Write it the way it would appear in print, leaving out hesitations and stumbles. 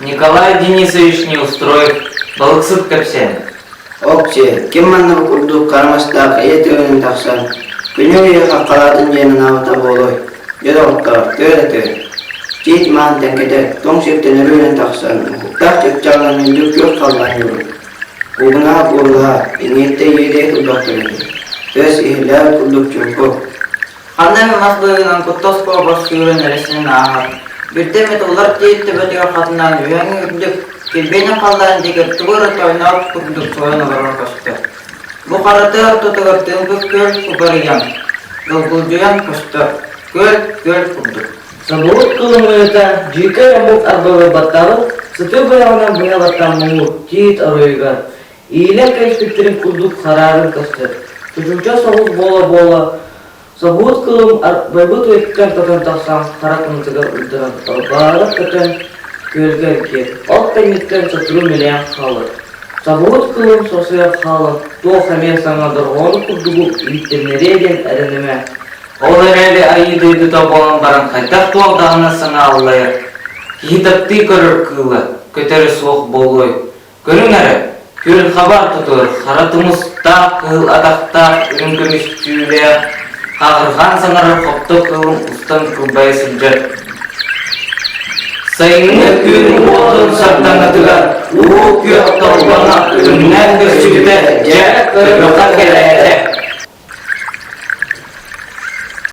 Николай Денисович Неустроев балыксыт кэпсээн. Ок-сиэ, ким манна бу курдук хара мастаах ийэ тыгынын тахсан, күнү ыйы хаххалаатын диэн анаабыта буолуой? Дьэ доҕоттоор, тыа да тыа. Тиит маан тэҥкэтэ, тоҥ сиртэн өрө үүнэн тахсан, уһуктаах чыпчаалынан үрдүк күөх халлаан ньуурун. Куугунаһа куолуһа, иҥиэттэ иэдэйэ турбахтар этэ. Тыас иһиллээбит курдук чуҥку. Ханна эмэ мас быыһынан куттас куобах сүүрэн эрэсинэн ааһар. Биирдэ эмит улар тиит төбөтүгэр хатынаан үөҥҥэ үрдүк, килбиэнин халлаан диэки тугу эрэ тойноох курдук сойон олорор көстөр. Бу хара тыа ортотугар тыымпыт күөл кубарыйан, долгулдьуйан көстөр. Күөл күөл курдук. Собуот кылымыыта дьиикэй омук арбалы баттаабыт сытыы быһаҕынан быһа баттаан муҥур тиит оройугар иилэн кэбиспиттэрин курдук харааран көстөр. Чочумча соҕус буола-буола собуот кылым арбайбыт уйаттан көтөн тахсан хара кынатыгар уйдаран талбаара көтөн күөлгэ эргийэр. Ол кэнниттэн сотору мэлийэн хаалар. Собуот кылым сосуйан хаалан туох эмиэ саҥа дорҕоону курдугу ииттэннэриэ диэн эрэнимэ. Ол эрээри айыы дойдута буолан баран хайдах туох даҕаны саҥа аллайар, киһи таптыы көрөр кыыла, көтөрө суох буолуой? Көрүҥ эрэ, күөл хаба ортотугар хара тумустаах кыыл атахтаах үрүҥ көмүс түүлээх, хаҕырҕаан саҥарар хопто кыылын устан кылбайа сылдьар. Сайыҥҥы күн уотун сардаҥатыгар уу күөх толбоно күннээн көрсүбүтэ дьэ көрүөххэ кэлээтэ.